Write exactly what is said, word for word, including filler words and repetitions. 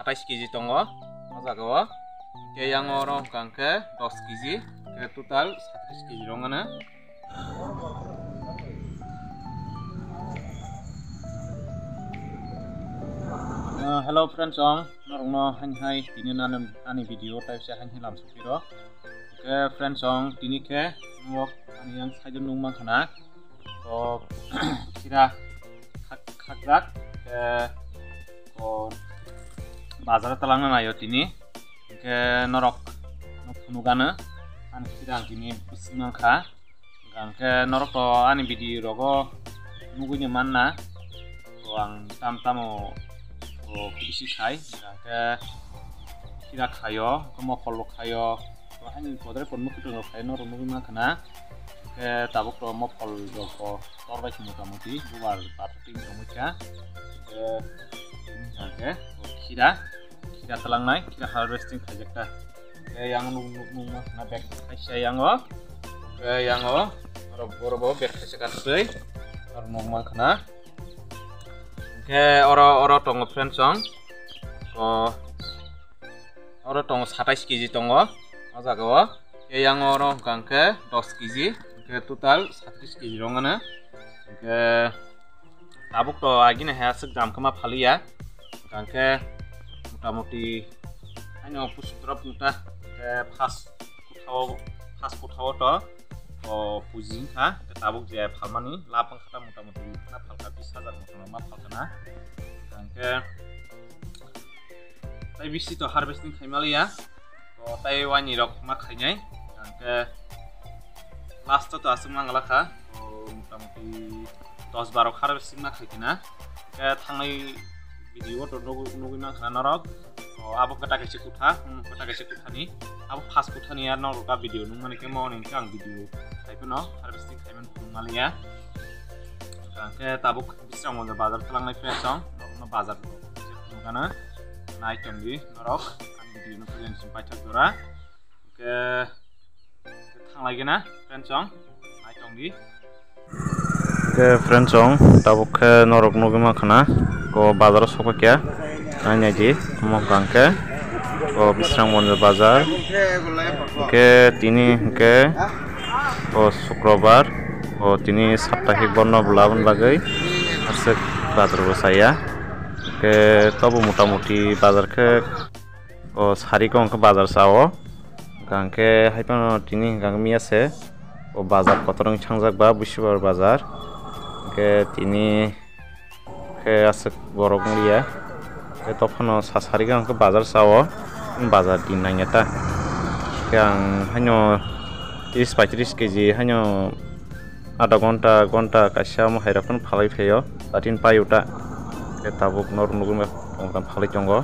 Atais kg tongo o jaga o. Hwnkhe yang oro hwnkha hwnkhe dos kg, hwnkhe total satris kg rok mano. Ah, hello friends, ang norokno haini hai tini nani, ani video tai se haini lam sukiro. Hwnkhe friends, ang tini khe norok ani yang side o nukmankha na. To khira khak-, khakjak, hwnkhe to bazar o twlangna naio tini. Hwnkhe norok no phunukgano ani khira ang tini bwswk mankha. Hwnkhe norok to ani video rogo nugui ni manna. To ang tam tamo to bisi khai. Hwnkhe khira khaio, hwnkhe mophol rok khaio. To haini bodre pon mukhutung rok khaio norok nugui mankha na. Hwnkhe tabuk to mophol rok to tor bai se mota moti bubar bathok twi tongwi kha. Hwnkhe, hwnkhe khira, khira twlangnai, khira harvesting khaijak ta. Hwnkhe yang nuk, nuk, nuk mankha na bag kaisa yang o. Hwnkhe yang o, oro, oro bo bag kaisa kasui, oro nuk mankha na. Hwnkhe oro, oro tongo friends, ang. O, oro tongo satais kg tongo o jaga o. Hwnkhe yang oro hwnkha hwnkhe dos kg, hwnkhe total satris kg rok mano. Hwnkhe tabuk to agini hai aswk dam khe ma phaliya. Hwnkhe mota moti haino pusuk drop wngkha, hwnkhe first kuthao, first kuthao to, to puji wngkha, hwnkhe tabuk je phalmani lab wngkha ta mota moti wngkha phalka bis hajar mota ma phalka na. Hwnkhe tai bisi to harvesting khai maliya, to tai waini rok ma khainai, hwnkhe last o to aswk manglakha, to mota moti dos baro harvesting ma khai khe na, hwnkhe thangnai video o to nugui, nugui mankha na norok. O, abo kwta kaisa kutha, hmm, kwta kaisa kuthani. Abo first kuthani ar norok a video nukmani khe mo hwnwi khe ang video khai phano harvesting khai mani phunuk maliya. Hwnkhe tabuk Bisramganj bazar twlangnai friends, ang norokno bazar phunukgano nai tongdi norok. Ang video no present simi paithak jora. Hwnkhe Thanglai gana, friends, ang nai tongdi. Ke friends, ang tabuk khe norok nugui mankha na, ko bazar o sokphaikha, nai naidi, omo hwnkha hwnkhe, ko Bisramganj bazar, hwnkhe tini hwnkhe, ko Sukrobar, ko tini saptahik bondo bwlaboni bagwi aswk bazar bo chaya, hwnkhe tobo motamuti bazar khe, O sari khe hwnkhe bazar sa o. Hwnkhe hai phano tini hwnkhe miya se o bazar kotor wng thangjak ba Busibar bazar. Hwnkhe tini khe aswk borok wng liya. Khe tophano sa sari khe hwnkhe bazar sa o. Bazar din nangya ta. Khe ang haino tris paitris keji haino adha ghonta, ghonta kaisa omo hai rok phano phalwi phaio. Latin paio ta. Khe tabuk norok nugwi ma tongtham phalwi tongo.